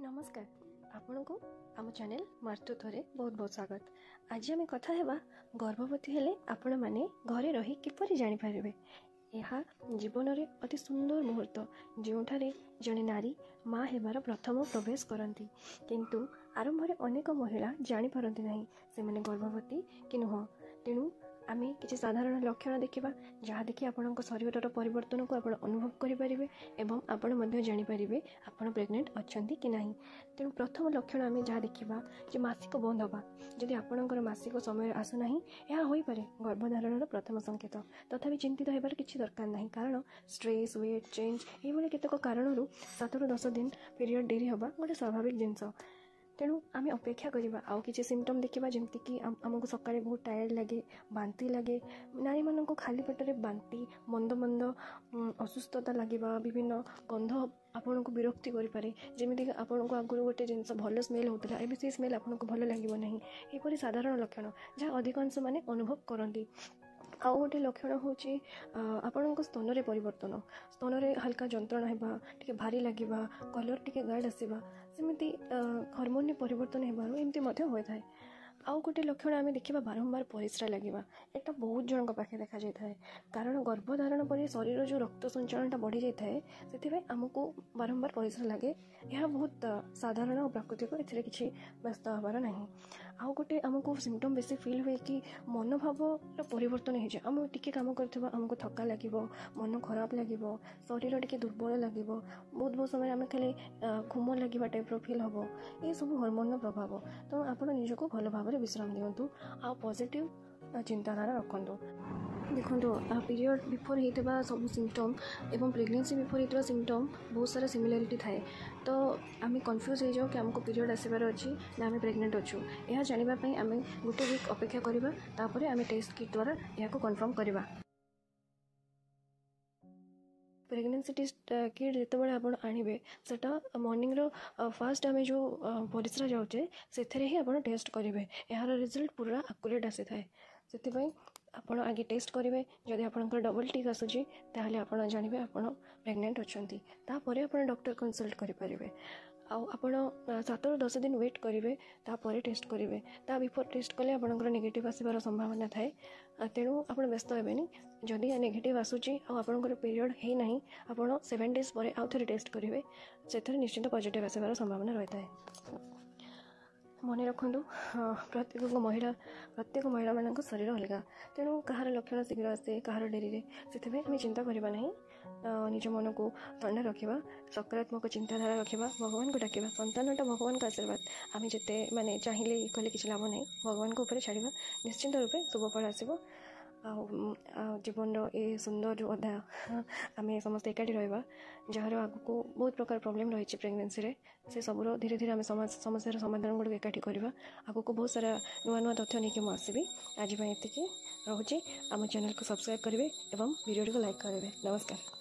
ନମସ୍କାର, ଆପଣଙ୍କୁ ଆମ ଚ୍ୟାନେଲ୍ ମାତୃତ୍ୱରେ ବହୁତ ବହୁତ ସ୍ୱାଗତ। ଆଜି ଆମେ କଥା ହେବା ଗର୍ଭବତୀ ହେଲେ ଆପଣମାନେ ଘରେ ରହି କିପରି ଜାଣିପାରିବେ। ଏହା ଜୀବନରେ ଅତି ସୁନ୍ଦର ମୁହୂର୍ତ୍ତ, ଯେଉଁଠାରେ ଜଣେ ନାରୀ ମା ହେବାର ପ୍ରଥମ ପ୍ରବେଶ କରନ୍ତି। କିନ୍ତୁ ଆରମ୍ଭରେ ଅନେକ ମହିଳା ଜାଣିପାରନ୍ତି ନାହିଁ ସେମାନେ ଗର୍ଭବତୀ କି ନୁହଁ। ତେଣୁ ଆମେ କିଛି ସାଧାରଣ ଲକ୍ଷଣ ଦେଖିବା, ଯାହା ଦେଖି ଆପଣଙ୍କ ଶରୀରର ପରିବର୍ତ୍ତନକୁ ଆପଣ ଅନୁଭବ କରିପାରିବେ ଏବଂ ଆପଣ ମଧ୍ୟ ଜାଣିପାରିବେ ଆପଣ ପ୍ରେଗନେଣ୍ଟ ଅଛନ୍ତି କି ନାହିଁ। ତେଣୁ ପ୍ରଥମ ଲକ୍ଷଣ ଆମେ ଯାହା ଦେଖିବା ଯେ ମାସିକ ବନ୍ଦ ହେବା। ଯଦି ଆପଣଙ୍କର ମାସିକ ସମୟରେ ଆସୁନାହିଁ, ଏହା ହୋଇପାରେ ଗର୍ଭଧାରଣର ପ୍ରଥମ ସଂକେତ। ତଥାପି ଚିନ୍ତିତ ହେବାର କିଛି ଦରକାର ନାହିଁ, କାରଣ ଷ୍ଟ୍ରେସ୍, ୱେଟ୍ ଚେଞ୍ଜ ଏଇଭଳି କେତେକ କାରଣରୁ 7ରୁ 10 ଦିନ ପିରିୟଡ଼ ଡେରି ହେବା ଗୋଟେ ସ୍ୱାଭାବିକ ଜିନିଷ। ତେଣୁ ଆମେ ଅପେକ୍ଷା କରିବା। ଆଉ କିଛି ସିମ୍ପଟମ୍ ଦେଖିବା, ଯେମିତିକି ଆମକୁ ସକାଳେ ବହୁତ ଟାୟାର୍ଡ଼ ଲାଗେ, ବାନ୍ତି ଲାଗେ। ନାରୀମାନଙ୍କୁ ଖାଲି ପେଟରେ ବାନ୍ତି, ମନ୍ଦ ମନ୍ଦ ଅସୁସ୍ଥତା ଲାଗିବା, ବିଭିନ୍ନ ଗନ୍ଧ ଆପଣଙ୍କୁ ବିରକ୍ତି କରିପାରେ। ଯେମିତିକି ଆପଣଙ୍କୁ ଆଗରୁ ଗୋଟେ ଜିନିଷ ଭଲ ସ୍ମେଲ୍ ହେଉଥିଲା, ଏବେ ସେଇ ସ୍ମେଲ୍ ଆପଣଙ୍କୁ ଭଲ ଲାଗିବ ନାହିଁ। ଏହିପରି ସାଧାରଣ ଲକ୍ଷଣ ଯାହା ଅଧିକାଂଶ ମାନେ ଅନୁଭବ କରନ୍ତି। ଆଉ ଗୋଟେ ଲକ୍ଷଣ ହେଉଛି ଆପଣଙ୍କ ସ୍ତନରେ ପରିବର୍ତ୍ତନ। ସ୍ତନରେ ହାଲକା ଯନ୍ତ୍ରଣା ହେବା, ଟିକେ ଭାରି ଲାଗିବା, କଲର୍ ଟିକେ ଗାଢ଼ ଆସିବା, ସେମିତି ହରମୋନ୍ରେ ପରିବର୍ତ୍ତନ ହେବାରୁ ଏମିତି ମଧ୍ୟ ହୋଇଥାଏ। ଆଉ ଗୋଟେ ଲକ୍ଷଣ ଆମେ ଦେଖିବା ବାରମ୍ବାର ପରିସ୍ରା ଲାଗିବା। ଏଇଟା ବହୁତ ଜଣଙ୍କ ପାଖେ ଦେଖାଯାଇଥାଏ, କାରଣ ଗର୍ଭଧାରଣ ପରେ ଶରୀର ଯେଉଁ ରକ୍ତ ସଞ୍ଚାଳନଟା ବଢ଼ିଯାଇଥାଏ, ସେଥିପାଇଁ ଆମକୁ ବାରମ୍ବାର ପରିସ୍ରା ଲାଗେ। ଏହା ବହୁତ ସାଧାରଣ ଓ ପ୍ରାକୃତିକ, ଏଥିରେ କିଛି ବ୍ୟସ୍ତ ହେବାର ନାହିଁ। ଆଉ ଗୋଟେ ଆମକୁ ସିମ୍ପଟମ୍ ବେଶୀ ଫିଲ୍ ହୁଏ କି ମନୋଭାବର ପରିବର୍ତ୍ତନ ହେଇଯାଏ। ଆମେ ଟିକେ କାମ କରୁଥିବା ଆମକୁ ଥକା ଲାଗିବ, ମନ ଖରାପ ଲାଗିବ, ଶରୀର ଟିକେ ଦୁର୍ବଳ ଲାଗିବ, ବହୁତ ବହୁତ ସମୟରେ ଆମେ ଖାଲି ଖୁମ ଲାଗିବା ଟାଇପ୍ର ଫିଲ୍ ହେବ। ଏସବୁ ହରମୋନ୍ର ପ୍ରଭାବ। ତେଣୁ ଆପଣ ନିଜକୁ ଭଲ ଭାବରେ ବିଶ୍ରାମ ଦିଅନ୍ତୁ ଆଉ ପଜିଟିଭ୍ ଚିନ୍ତାଧାରା ରଖନ୍ତୁ। ଦେଖନ୍ତୁ, ପିରିୟଡ଼ ବିଫୋର୍ ହେଇଥିବା ସବୁ ସିମ୍ପଟମ୍ ଏବଂ ପ୍ରେଗନେନ୍ସି ବିଫୋର୍ ହେଇଥିବା ସିମ୍ପଟମ୍ ବହୁତ ସାରା ସିମିଲାରିଟି ଥାଏ। ତ ଆମେ କନଫ୍ୟୁଜ୍ ହେଇଯାଉ କି ଆମକୁ ପିରିୟଡ଼ ଆସିବାର ଅଛି ନା ଆମେ ପ୍ରେଗନେଣ୍ଟ ଅଛୁ। ଏହା ଜାଣିବା ପାଇଁ ଆମେ ଗୋଟେ ୱିକ୍ ଅପେକ୍ଷା କରିବା, ତାପରେ ଆମେ ଟେଷ୍ଟ କିଟ୍ ଦ୍ୱାରା ଏହାକୁ କନଫର୍ମ କରିବା। ପ୍ରେଗନେନ୍ସି ଟେଷ୍ଟ କିଟ୍ ଯେତେବେଳେ ଆପଣ ଆଣିବେ, ସେଟା ମର୍ଣ୍ଣିଂର ଫାଷ୍ଟ ଆମେ ଯେଉଁ ପରିସ୍ରା ଯାଉଛେ ସେଥିରେ ହିଁ ଆପଣ ଟେଷ୍ଟ କରିବେ। ଏହାର ରେଜଲ୍ଟ ପୁରା ଆକୁରେଟ୍ ଆସିଥାଏ। ସେଥିପାଇଁ ଆପଣ ଆଗେ ଟେଷ୍ଟ କରିବେ। ଯଦି ଆପଣଙ୍କର ଡବଲ୍ ଟିକ୍ ଆସୁଛି, ତାହେଲେ ଆପଣ ଜାଣିବେ ଆପଣ ପ୍ରେଗନେଣ୍ଟ ଅଛନ୍ତି। ତାପରେ ଆପଣ ଡକ୍ଟର କନସଲ୍ଟ କରିପାରିବେ। ଆଉ ଆପଣ 7ରୁ 10 ଦିନ ୱେଟ୍ କରିବେ, ତାପରେ ଟେଷ୍ଟ କରିବେ। ତା ବିଫୋର୍ ଟେଷ୍ଟ କଲେ ଆପଣଙ୍କର ନେଗେଟିଭ୍ ଆସିବାର ସମ୍ଭାବନା ଥାଏ। ତେଣୁ ଆପଣ ବ୍ୟସ୍ତ ହେବେନି। ଯଦି ନେଗେଟିଭ୍ ଆସୁଛି ଆଉ ଆପଣଙ୍କର ପିରିୟଡ଼ ହେଇନାହିଁ, ଆପଣ 7 ଡେଜ୍ ପରେ ଆଉ ଥରେ ଟେଷ୍ଟ କରିବେ, ସେଥିରେ ନିଶ୍ଚିନ୍ତ ପଜିଟିଭ୍ ଆସିବାର ସମ୍ଭାବନା ରହିଥାଏ। ମନେ ରଖନ୍ତୁ, ପ୍ରତ୍ୟେକ ମହିଳାମାନଙ୍କ ଶରୀର ଅଲଗା। ତେଣୁ କାହାର ଲକ୍ଷଣ ଶୀଘ୍ର ଆସେ, କାହାର ଡେରିରେ। ସେଥିପାଇଁ ଆମେ ଚିନ୍ତା କରିବା ନାହିଁ। ନିଜ ମନକୁ ଥଣ୍ଡା ରଖିବା, ସକାରାତ୍ମକ ଚିନ୍ତାଧାରା ରଖିବା, ଭଗବାନଙ୍କୁ ଡାକିବା। ସନ୍ତାନଟା ଭଗବାନଙ୍କ ଆଶୀର୍ବାଦ। ଆମେ ଯେତେ ମାନେ ଚାହିଁଲେ ଇଏ କଲେ କିଛି ଲାଭ ନାହିଁ, ଭଗବାନଙ୍କ ଉପରେ ଛାଡ଼ିବା, ନିଶ୍ଚିନ୍ତ ରୂପେ ଶୁଭ ଫଳ ଆସିବ। ଆଉ ଆଉ ଜୀବନର ଏ ସୁନ୍ଦର ଯେଉଁ ଅଧ୍ୟାୟ, ଆମେ ସମସ୍ତେ ଏକାଠି ରହିବା। ଯାହାର ଆଗକୁ ବହୁତ ପ୍ରକାର ପ୍ରୋବ୍ଲେମ୍ ରହିଛି ପ୍ରେଗନେନ୍ସିରେ, ସେ ସବୁର ଧୀରେ ଧୀରେ ଆମେ ସମସ୍ୟାର ସମାଧାନ ଗୁଡ଼ିକୁ ଏକାଠି କରିବା। ଆଗକୁ ବହୁତ ସାରା ନୂଆ ନୂଆ ତଥ୍ୟ ନେଇକି ମୁଁ ଆସିବି। ଆଜି ପାଇଁ ଏତିକି ରହୁଛି। ଆମ ଚ୍ୟାନେଲକୁ ସବସ୍କ୍ରାଇବ୍ କରିବେ ଏବଂ ଭିଡ଼ିଓଟିକୁ ଲାଇକ୍ କରିବେ। ନମସ୍କାର।